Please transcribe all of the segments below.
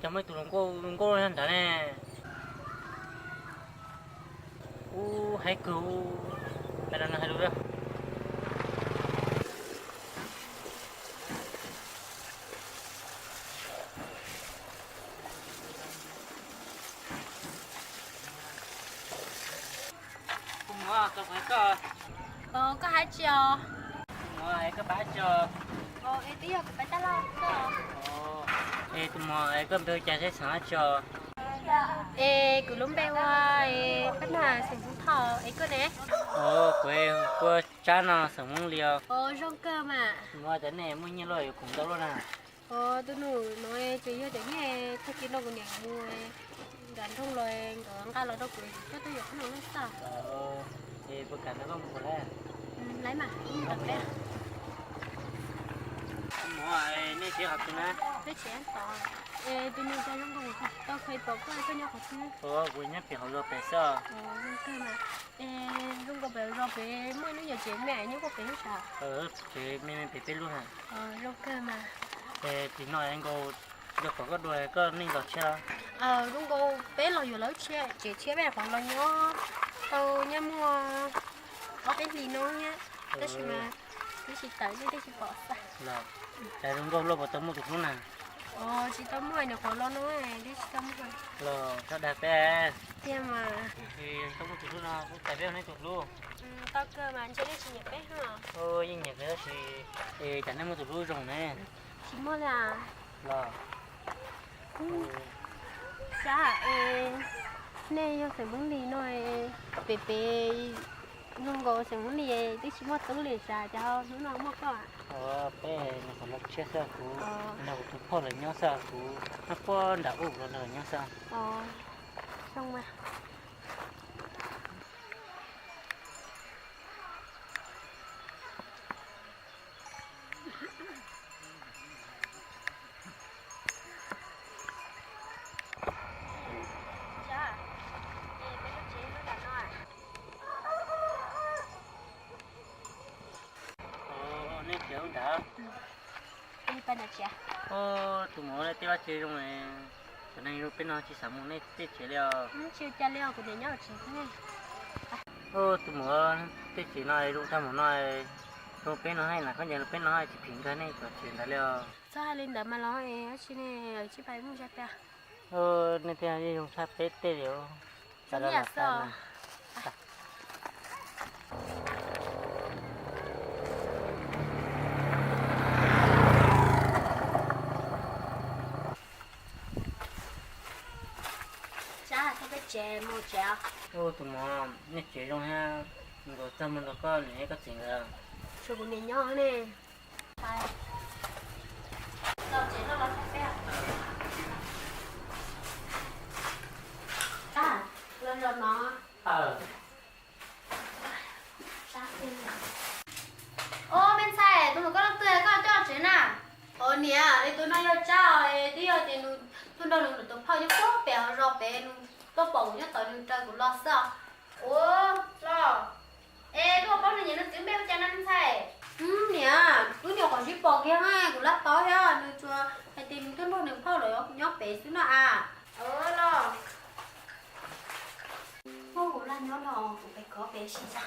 Muaj ib tug hluas nkauj zoo nkauj nyob ntawd ne. Ub, haib kawg. Peb los nrog hais lus. Tus muam, tau kuv hais koj. Koj hais tsis os? Tus muam, es koj pab tsis os? Es twb yog kuv pab tab laj koj. Es tus muam, es koj npe hu cas thiab xeem dab tsi os? Es kuv lub npe hu ua Paj Nag, xeem Hmoob Thoj, es koj ne? Kuv hu ua Tsab no, xeem Hmoob Lis os. Zoo kawg mas. Tus muam, cas nej muaj nyiaj luaj yuav khoom ntau luaj na? Tus nus no ces yog tias nyiaj tag kis no kuv niam mus nram nroog los nkawd nqa los rau kuv coj tuaj yuav qhob noom noj xwb. Es puas kam nrog koj mus kuv lawm? Laiv mas, mus tom peb. Tus muam, nej tsev qhov twg na? Peb tsev tod. Es tus nus cas zoo nkaus kuv tsis tau pom koj, koj nyob qhov twg? Kuv nyob pem hauv zos pem xwb. Zoo kawg mas. Es zoo nkaus pem hauv zos pem muaj ib lub nyuam tsev me me nyob puag pem lub sab. Tsev me me pem peb lub na. Zoo kawg mas. Es tim no nkaus yog pom koj dua koj neej ntaus tshiab los? Zoo nkaus peb los yuav lawv tsev tshiab peb qhov los nyob tau nyob muaj ob peb hlis no thiab, tab sis mas twb tsis tawm nej twb tsis pom xwb. Cas zoo nkauj luaj puas tau muaj tus hlub na? Tsis tau muaj, nyuam qhuav los no twb tsis tau muaj. Los txhob dag peb. Tiag mas. Tsis tau muaj tus hlub no kuj txais peb ua nej tus hlub. Tau kawg mas, ntshe nej tsis nyiam peb. Yeej nyiam kawg tab sis, es cas nej muaj tus hlub zoo ne? Tsis muaj li. Los Sab, es nej yog xeem Hmoob Lis no, pem pem zoo nkaus xeem Hmoob Lis twb tsis muaj tub li, cas cas ho hnub no muaj koj? Peb nyuam qhuav los tshiab xwb, kuv nrog kuv tus phauj lawv nyob xwb, kuv nyob puag nram ub los nrog lawv nyob xwb. Zoo mas. Nej tsev ub nrad. Tus muam, tej vaj tsev zoo, cov neeg zoo peb no tsis xav mus nej tej tsev li os? Tsis ua cas li os, kuv niam nyob tsev xwb. Tus muam, tej tsev no zoo tag mus no, zoo peb no, hais nas khaub ncaws peb no tsis phim nkag nej cov tsev ntawd li os. Txhob hais li ntawd mas los, tab sis ne, tsij pais mus tsa pia. Nej tej yeej zoo tshaj peb tej li. Tus muam, nej tsev zoo thiab, nkaus txog mus nrog koj niam thiab koj txiv nkawd. Tshuav kuv niam nyob ne. Los tsev no los saib peb. Los zos no. Ub, me ntxhais, tus muam koj leej twg koj coj tsev na? Ov niam, tus no yog Tsab, twb yog tias nws tuaj nrog nws tus phauj nyob puag pem hauv zos pem, nws tuaj pom kuv nyob tod nws raws kuv los xwb. Ua los, es koj paub nws niam nws txiv npe hu cas na me ntxhais? Niam, wb nyuam qhuav sib pom kiag, kuv laj paub thiab, nws tsuas hais tias nws tuaj nrog nws phauj los nyob pem xwb no as. Ua los, kuv laj nyob no kuv pais kov pem sim tsa.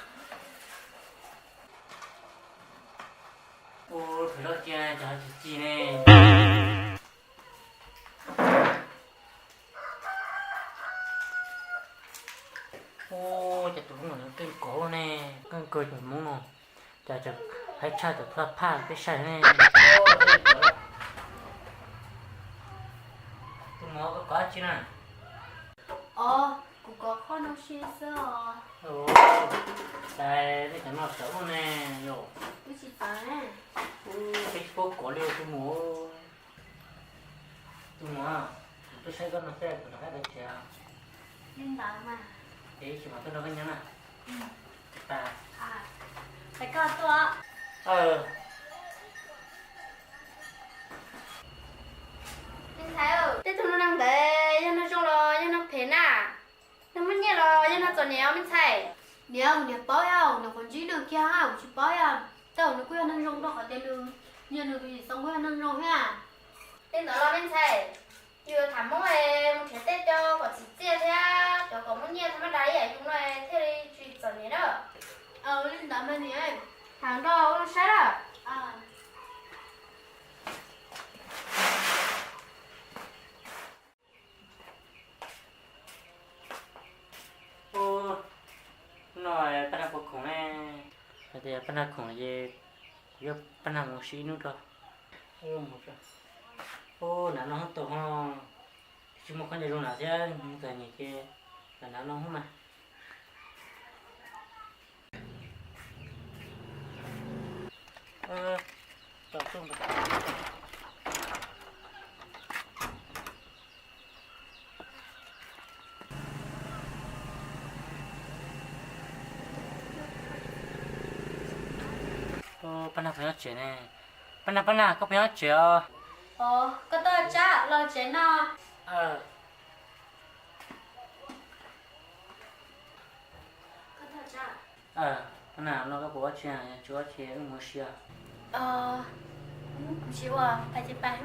Ua, pem loj tiag, cas tsis ci ne. Ua, cas tus Hmoob no keej kawg ne, keej kawg cov Hmoob no, cas tseem haib tshaj cov phaj peb saib ne. Tus muam, koj kov dab tsi na? Os, kuv kov qhov no si xwb os. Cas nej cov no txawv ua ne yom? Wb tsis txawv ne. Peb tsis paub kov li tus muam. Tus muam, kuv tuaj saib koj no xwb, kuv rov qab pais tsev. Li ntawd mas. Es ib chim mam tuaj nrog koj nyob na. Pais koj tuaj. Me ntxhais, tej tug neeg ntawd yog neeg zoo los yog neeg phem na? Neeg muaj nyiaj los yog neeg txom nyem me ntxhais? Niam, kuv niam paub, kuv niam qhuav ntsib nws kiag, kuv tsis paub, tej zaum nws kuj yog neeg zoo rau qhov tias nws, nyiam nws tus yim xoo kuj yog neeg zoo thiab. Li ntawd los me ntxhais, yus yuav tham Hmoob Niam, tham nrog ua saib lawm. Ub, hnub no pab nag puas khoom ne? Hais tias pab nag khoom ces kuv coj pab nag mus ua si ib hnub tso. Ub, hnav no hnub tau ho tsis muaj khaub ncaws zoo na thiab, mus txom nyem ces lam hnav no hnub mas. Pab nag pheej nyob tsev ne. Pab nag, pab nag, koj pheej nyob tsev os. Koj tuaj Tsab los tsev no. Pab nag, no koj puas ua tsi, tsis ua tsi wb mus ua si os. Kuv tsis ua, pais ces pais.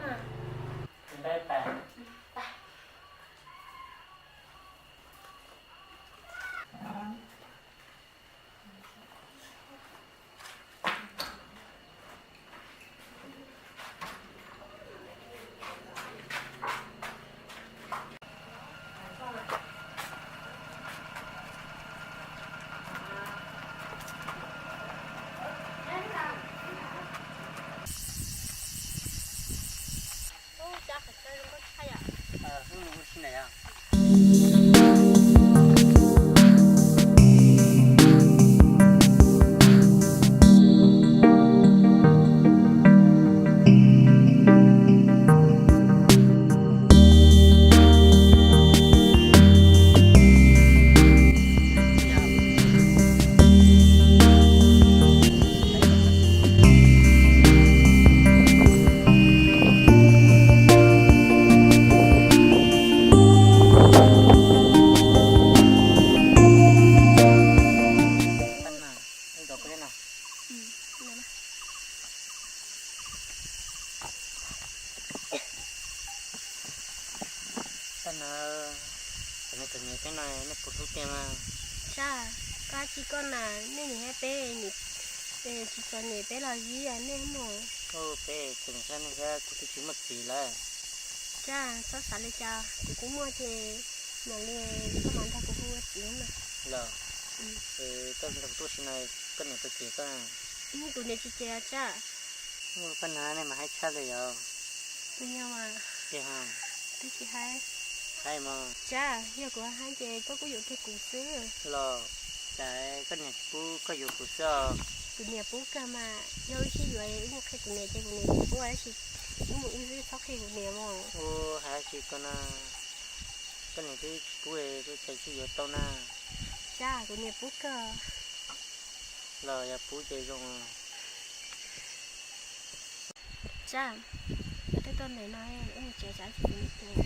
Pab nag, txom nyem txom nyem thiab na, nej puas hlub tiag mas? Tsab, koj tsis koj na, nej nim hais peb tsis txom nyem peb los zib nej mus. Peb txom nyem thiab nej thiab, kuv twb tsis muaj txiv lawm. Tsab, txhob xav li cas, kuv kuj muaj ces mam li koj mam nrog kuv hu ua txiv mas. Los, koj nrog kuv tuaj si na, koj niam puas cem koj? Kuv niam tsis cem Tsab. Pab nag, nej mas haib tshaj li os. Kuv niam mas, twb tsis haib. Haib mas. Tsab, yog kuv haib ces koj kuj yuav kiag kuv xwb. Los, cas koj niam tsis pub koj yuav kuv xwb os? Kuv niam pub kawg mas, yog wb sib yuav wb mus qhia kuv niam ces kuv niam tsis pub, tab sis wb mus wb xwb txhob qhia kuv niam mas. Ua hais tsis koj na, koj niam twb tsis pub, koj cas sib yuav tau na? Tsab, kuv niam pub kawg. Los yog pub ces zoo. Tsab, tej tuaj ntawm no, wb mus tsev tsam ib chim kuv mus tsev.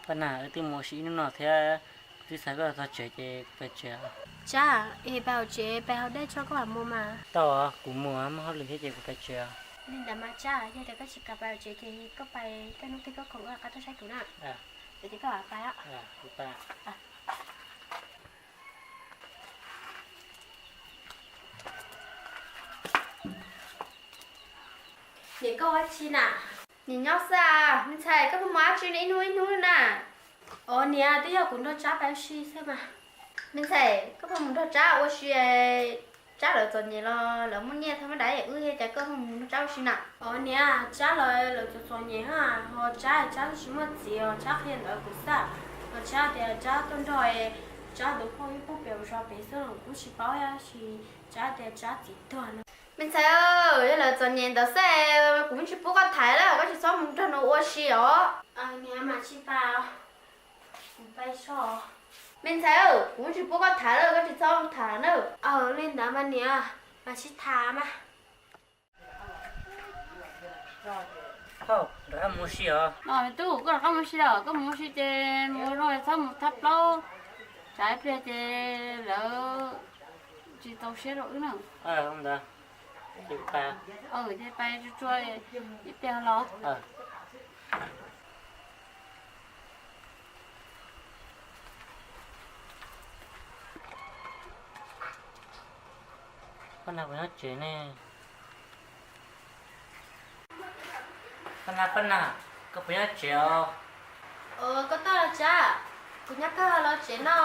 Pab nag, wb twb mus ua si ib hnub no thiab, kuv twb xa koj txog tsev ces kuv pais tsev. Tsab, es pais hauv tsev pais haus dej tso koj mam mus mas. Tau, kuv mus muaj hauj lwm thiab ces kuv pais tsev. Li ntawd mas Tsab, yog tias koj tsis kam pais hauv tsev ces koj pais, koj hnub twg koj khoom koj rov qab tuaj saib kuv na. Ces koj mam pais. Niam, koj ua dab tsi na? Niam nyob xwb. Me ntxhais, koj puas mus dab tsi ib hnub ib hnub na? Os niam, twb yog kuv nrog Tsab pais ua si xwb mas. Me ntxhais, koj puas mus nrog Tsab ua si? Tsab lawv txom nyem los lawv muaj nyiaj thiab, muaj dab, wb thiab, cas koj ho mus nrog Tsab ua si na? Os niam, Tsab lawv, lawv txom txom nyem hos, Tsab, Tsab twb tsis muaj txiv os, Tsab qhia ntawd kuv xwb. Hos Tsab tias Tsab tuaj nrog Tsab tus phauj ib pub pem zos pem xwb los kuv tsis paub, tab sis Tsab tias Tsab txiv tuag no. Me ntxhais, yog lawv txom nyem ntawd xwb, kuv tsis pub koj tham lawm, koj tsis txhob mus nrog nws ua si os. Niam, mas tsis tas, kuv pais so. Me ntxhais, kuv tsis pub koj tham lawm, koj tsis txhob mus tham na. Li ntawd mas niam, mas tsis tham mas. Koj rov qab mus ua si os. Me tub, koj rov qab mus ua si lawm, koj mus ua si ces mus zoo txhob mus thab plaub tsam ib pliag ces lawv tsis txaus siab rau wb na. Ntawd, ces pais tsuag tsuag ib pliag los. Paj Nag puas nyob tsev ne? Paj Nag, Paj Nag, koj puas nyob tsev os? Koj tuaj los Tsab, kuv nyob kawg los tsev no.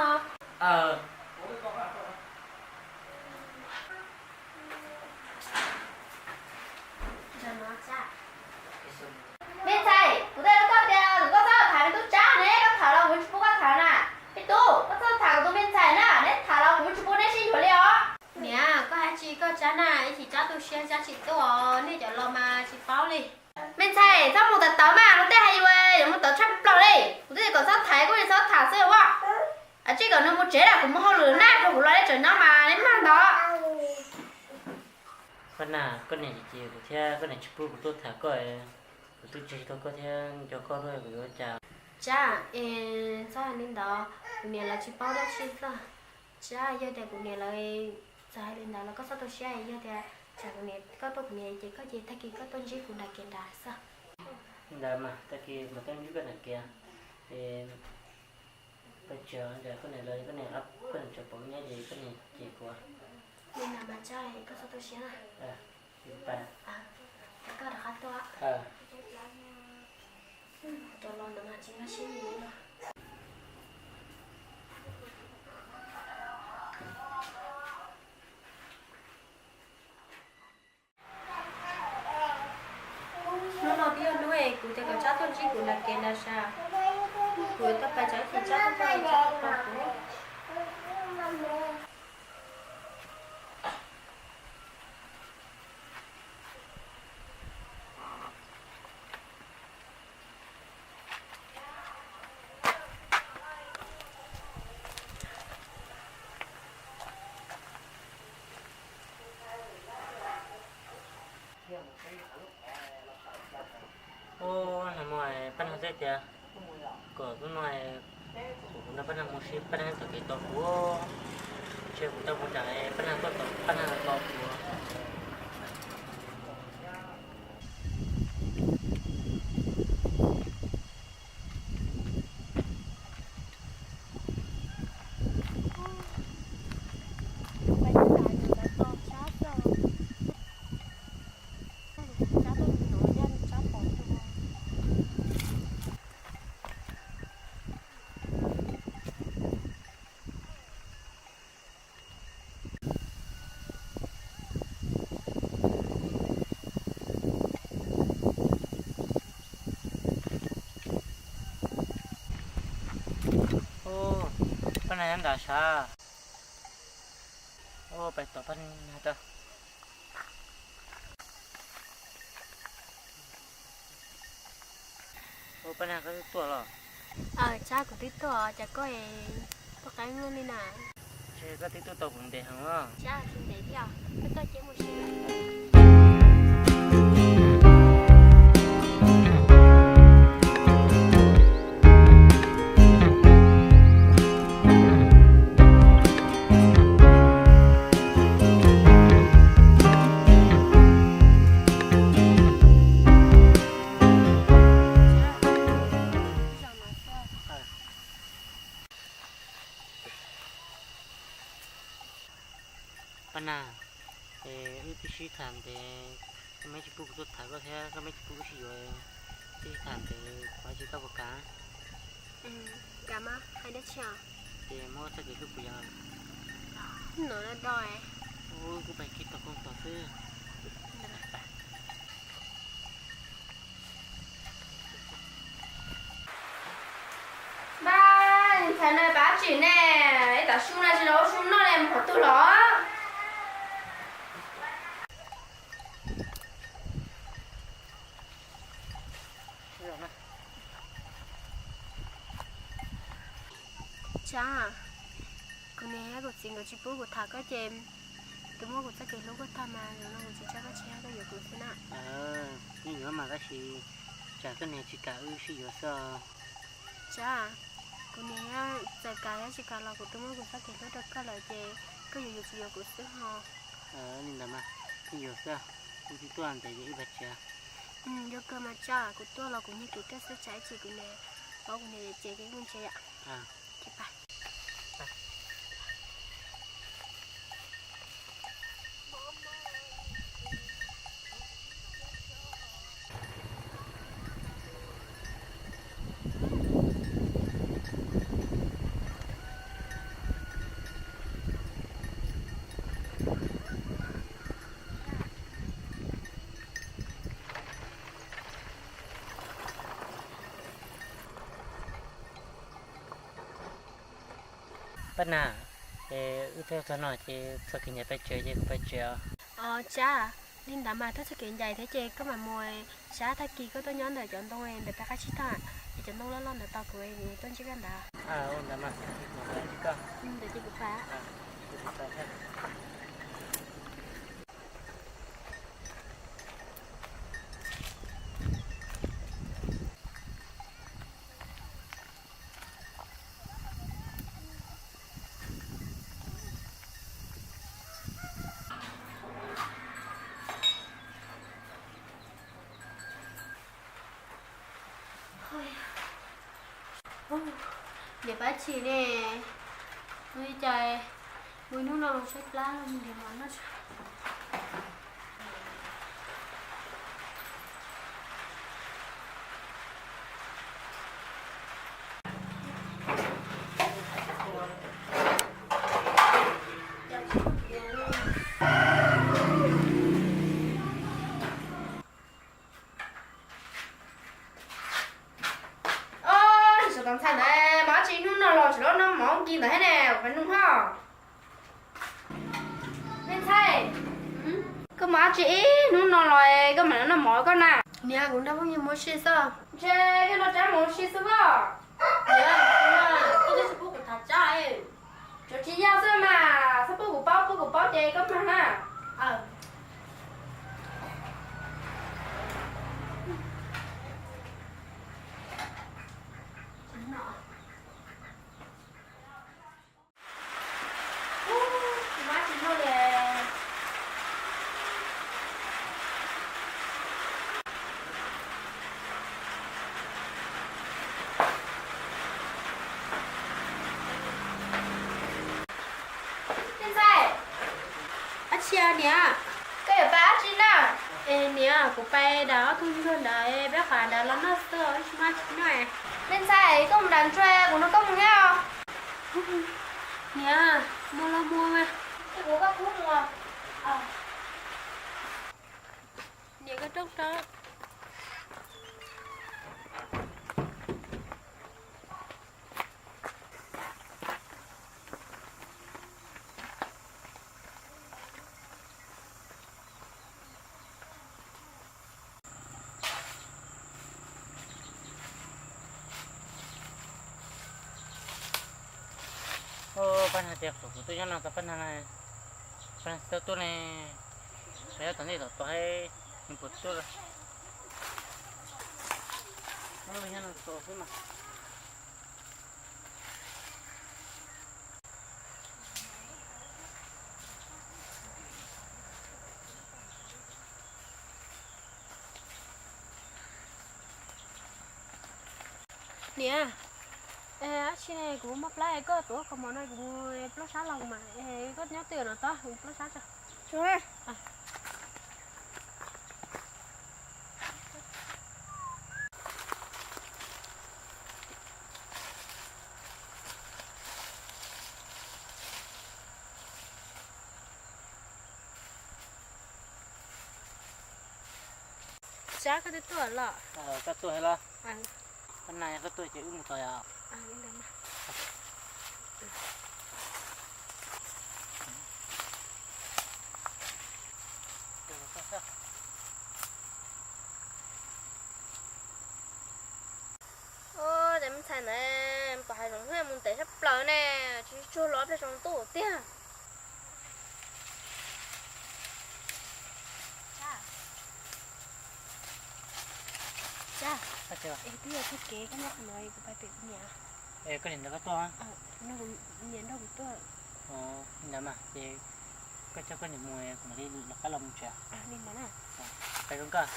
Me ntxhais, kuv twb hais koj tias kom koj txhob tham me tub Tsab ne, koj tham los kuv tsis pub koj tham na. Me tub, koj txhob tham kuv tus me ntxhais na, neb tham los kuv tsis pub neb sib yuav li os. Niam, koj hais tsis koj Tsab na, ib chim Tsab tu siab Tsab tsis tuaj, nej cov laus mas tsis paub li. Me ntxhais, txhob mus tawv tawv mas, luag tej hais yus yuav mus tawv tshaj plaws li. Kuv twb kom txhob tham kuj tsis txhob tham xwb as. Tsis kom nws mus tsev lawm, kuv mus hauj lwm na, rau kuv los nej tseem nyob mas nej mag ntawd. Paj Nag, koj niam ces kuv thiab koj niam tsis pub kuv tuaj tham koj, kuv twb tsis tau koj thiab nco koj thiab kuv yuav ua cas? Tsab, es txhob hais li ntawd, kuv niam lawv tsis paub dab tsi xwb. Tsab, yog tias kuv niam lawv txawm hais li ntawd los koj txhob tu siab, yog tias tsam kuv niam, koj tuaj kuv niam ces koj ces tag kis koj tuaj ntsib kuv nram kev nrad xwb. Li ntawd mas tag kis kuv mam tuaj ntsib koj nram kev. Es pais tsev ntawm koj niam lawv, koj niam, koj niam tseem pom nyob ces koj niam cem kuv. Li ntawd mas Tsab, koj txhob tu siab na. Koj rov qab tuaj. Cov laus ntawd mas tsis nkag siab li. Hnub no twb yog hnub es kuv tias kom Tsab tuaj ntsib kuv nram kev nrad sas. Kuv yuav tuaj pais tsam ib chim Tsab tuaj pom kuv. Ub, nag hmo Paj Nag teb tias kom hnub no kuv nrog Paj Nag mus si, Paj Nag tom kev tos kuv. Ntshe kuv tau mus tsam Paj Nag tuaj tos, Paj Nag los tos kuv. Ub, Paj Nag nyob nram sab. Ub, pais tom Paj Nag tau. Ub, Paj Nag koj twb tuaj los? Aws, Tsab kuv twb tuaj, cas koj tuaj qab luaj li na? Ntshe koj twb tuaj tau kuv ntev heev os. Tsab, tsis ntev thiab, koj tuaj ces mus si. Paj Nag, es wb twb sib tham ntev, koj me tsis pub kuv tuaj tham koj thiab koj me tsis pub wb sib yuav, twb sib tham ntev, kuv hais tsis tau puas kam? Kam mas hais dab tsi os? Ces muab txoj kev hlub kuv yog. No do do. Ub, kuv pais kiag tom koog tom xwb. Npab, ntxhais no pab tsim ne, ib Su na tsis los ua su noj li, mus qhov twg los? Tsab, kuv niam thiab kuv txiv nkawd tsis pub kuv tham koj ces kuv twb muab kuv txoj kev hlub koj tag mas zaum no kuv tsis tso koj tseg, koj yuav kuv xwb na. Yeej yuav mas tab sis tsam koj niam tsis kam wb sib yuav xwb os. Tsab, kuv niam txawm kam thiab tsis kam los kuv twb muab kuv txoj kev hlub rau koj lawm ces koj yuav yuav tsis yuav kuv xwb ho. Li ntawd mas yeej yuav xwb, wb twb tuaj ntawd ces wb pab tsev. Yuav kawg mas Tsab, kuv tuaj los kuv nyiag kev kawg xwb, tsam ib chim kuv niam paub kuv niam ces kuv mus tsev yom. Pab Nas, es wb tuaj txog no ces txog kev ncaim peb tsev ces kuv peb tsev os. Os Tsab, li ntawd mas tuaj txog kev ncaim thiab ces koj mam mus, sab tag kis koj tuaj nyob ntawm cov ntoo ntawm peb qab tsib taug, es cov ntoo loj loj ntawd tos kuv, kuv tuaj ntsib koj ntawd. Ua ntawd mas, ntawd ces kuv pab. Niam pab tsis ne, ua li cas mus hnub no los saib plab los mus nrhiav mov noj. Os, nim saum tau ntxhais ntawd mas dab tsi hnub no los tsis los noj mov nkis ntawd thiab ne, ua peb nug ho. Me ntxhais, koj mas dab tsi ib hnub no los koj mam los noj mov koj na? Niam, kuv nrog phooj ywg mus ua si xwb. Ntshe koj nrog Tsab mus ua si xwb os. Niam, koj twb tsis pub kuv tham Tsab. Tsuas tsis yog xwb mas, txhob pub kuv paub, pub kuv paub ces koj mag na. Me ntxhais, dab tsi niam? Koj yuav pab dab tsi na? Es niam, kuv pab dam ob tug ntsuag ntawd, peb qhov ntawd los noj xwb, wb tsis muaj dab tsi noj. Me ntxhais, koj mus dam ntsuag, kuv nrog koj mus thiab os. Niam, mus los mus mas. Kuv koj pub mus. Niam, koj rooj rau. Pab Nas tias kom kuv tuaj nyob no, pab Nas, pab Nas tau tuaj ne, peb tom ntej tom tod, nws puas tuaj lawm. Nyob no xwb mas. Niam, dab tsi ne, kuv muaj plab, koj tuav kaus mom no kuv mus plob sab los mas, koj nyob twj ywm no tos kuv plob sab tso. Tsab, koj twb tuaj los? Koj tuaj los? Koj na, koj tuaj ces wb mus tos yom. Ob peb xyoo ntuj tiag. Tsa, es twb yog txoj kev koj nyob qhov no kuv pais pem kuv niam. Koj niam nrog koj tuaj? Niam nrog kuv tuaj. Li ntawd mas ces koj coj koj niam mus, kuv mam li lawv qab los mus tsev. Li ntawd na. Pais zoo koj.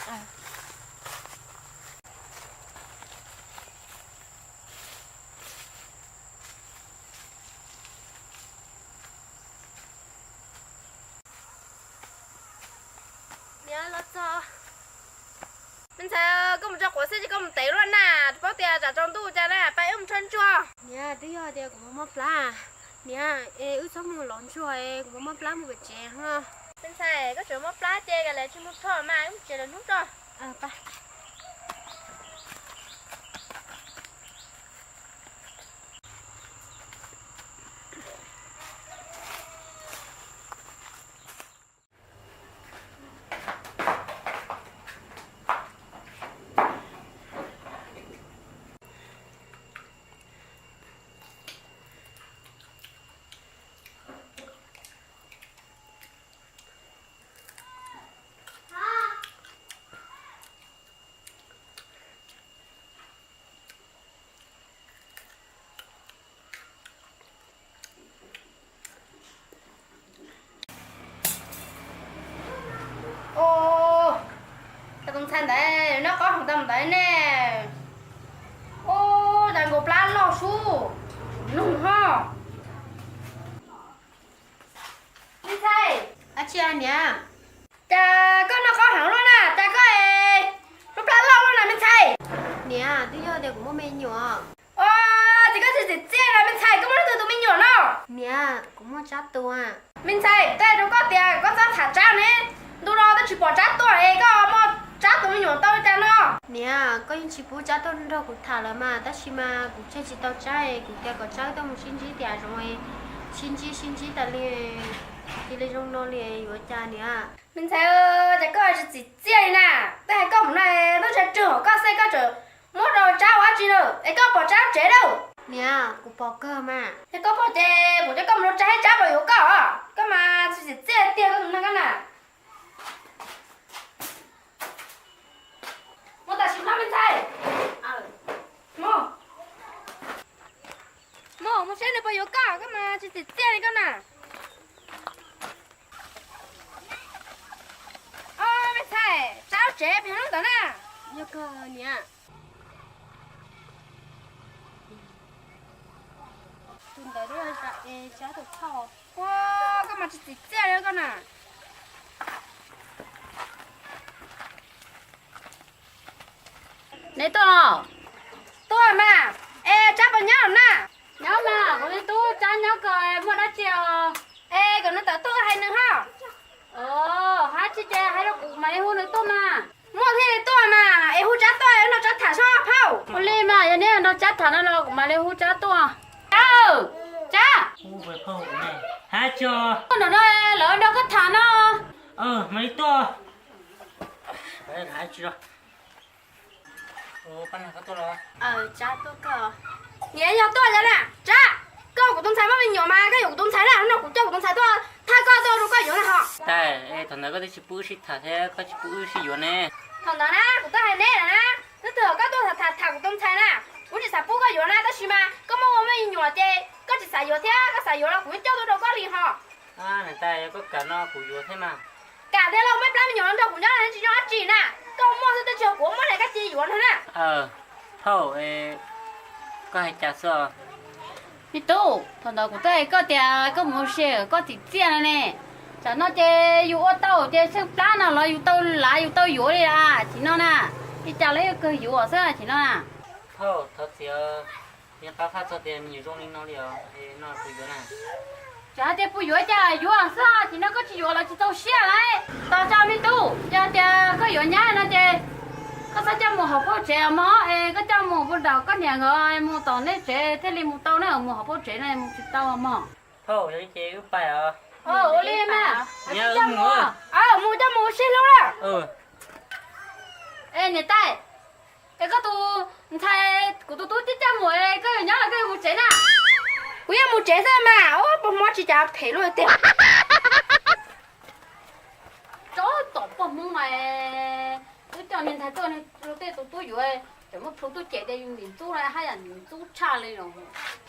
Niam los txog. Me ntxhais, koj mus tso quav xwb ces koj mus tev luaj na, tsis paub tias tsam tsaus ntuj cas na, pab wb mus tshuab ntsuag. Niam, twb yog tias kuv mob mob plab. Niam, es wb txhob mus lov ntsuag, kuv mob mob plab mus pem tsev ho. Me ntxhais, koj tseem mob plab ces kav liam tsis mus tho mas wb mus tsev lawm hnub tso. Ub, cov tus ntxhais ntawd noj qaub heev tau ntawd ne. Ub, cas nkaus plab loj sub, nug ho. Me ntxhais, dab tsi niam? Cas koj noj qaub heev luaj na, cas koj es lub plab loj luaj na me ntxhais? Niam, twb yog tias kuv muaj me nyuam. Ua, ces koj tsis tsim txiaj los me ntxhais, koj muaj leej twg tus me nyuam no? Niam, kuv muaj Tsab tuaj. Me ntxhais, twb hais rau koj tias koj txhob tham Tsab ne, ntu no twb tsis pom Tsab tuaj es koj muaj Tsab tus me nyuam tau li cas no? Niam, koj yeej tsis pub Tsab tuaj nrog kuv tham lawm mas, tab sis mas kuv tseg tsis tau Tsab es kuv tias kom Tsab tuaj mus sib ntsib tiam zoov, sib ntsib sib ntsib tas li, cia li zoo no li yuav cas niam? Me ntxhais, cas koj tsis tsim txiaj li na, twb hais koj mus no, twb ntshai tsw hauv koj xwb koj tseem muab rau Tsab ua dab tsi na, es koj pom Tsab tsev lawm? Niam, kuv pom kawg mas. Es koj pom ces kuv coj koj mus rau Tsab, Tsab puas yuav koj? Koj mas tsis tsim txiaj tiag koj tus neeg koj na. Mus tam sim no me ntxhais. Mus, mus seb nws puas yuav koj, koj mas tsis tsim txiaj li koj na. Os me ntxhais, Tsab lub tsev pem hnub ntawd na. Yog kawg niam. Tus ntawd es Tsab tus phauj. Ua, koj mas tsis tsim txiaj li koj na. Neb tuaj los? Tuaj mas. Es Tsab puas nyob na? Nyob mas, kuv li tub Tsab nyob kawg, muaj dab tsi os? Es kom nws tawm tuaj hais nws ho. Hais tsis ces hais rau kuv mam li hu nws tuaj mas. Muaj thiaj li tuaj mas, es hu Tsab tuaj no Tsab tham seb phauj. Ua li mas, yog neb nrog Tsab tham no los kuv mam li hu Tsab tuaj. Tsab, Tsab. Hais tsis, lawv nrog koj tham no. Mam li tuaj. Niam, yog tuaj yog na, Tsab, koj kuv tus ntxhais muaj me nyuam mas koj yuav kuv tus ntxhais na, no kuv coj kuv tus ntxhais tuaj thab koj tuaj rau koj yuav na ho. Tais, thaum ntawd koj twb tsis pub wb sib tham thiab koj tsis pub wb sib yuav ne. Thaum ntawd na kuv twb hais neb lawm na, twb twb koj tuaj tham tham kuv tus ntxhais na, kuv tsis xav pub koj yuav na, tab sis mas koj muaj ua muaj me nyuam ces koj tsis xav yuav thiab, koj xav yuav los kuv coj tuaj rau koj li ho. Niam tais, yog koj kam no kuv yuav thiab mas. Kam tiag los muaj ib plab me nyuam los nrog kuv nyob tsis nyob dab tsi na, koj muaj xwb twb tsis yog kuv muaj ne, koj cia yuav no na. Phauj, koj hais cas xwb? Me tub, thaum ntawd kuv twb hais koj tias koj mus ua si koj tsim txiaj no ne. Tsam no ces yus ua tau ces tsheej plab no los yus tau lav yus tau yuav li a, tsis no na. Li cas los yeej kawg yuav xwb tsis no na. Phauj, thov txim, yeej qab faj txog tias me nyuam zoo li no li os, no kuv yuav na. Tsam hais tias puas yuav cas yuav xwb, tsis no koj tsis yuav los tsis txaus siab lauj. Tos tso me tub, yog tias koj yuav nyab no ces koj txhob coj mus hauv paus tsev mog, es koj coj mus puag nram koj niam nkawd mus tom nej tsev thiaj li mus tau na, mus hauv paus tsev no mus tsis tau mog. Phauj, yog li ces wb pais os. Ua li mas, mus coj mus sib hlub na. Es niam tais, es koj tus ntxhais kuv tus tub tib coj mus, koj yuav nyob los koj yuav mus tsev na? Kuv yuav mus tsev xwb mas, ua Poj Hmoob tsis cas phem luaj tiag. Tsob tom poj Hmoob mas, twb coj niag ntxhais tuaj, luag tej tus tub yuav, tseem muab plhu tuaj cem tias yus niam ntxub na, haj yam niam ntxub tshaj li los.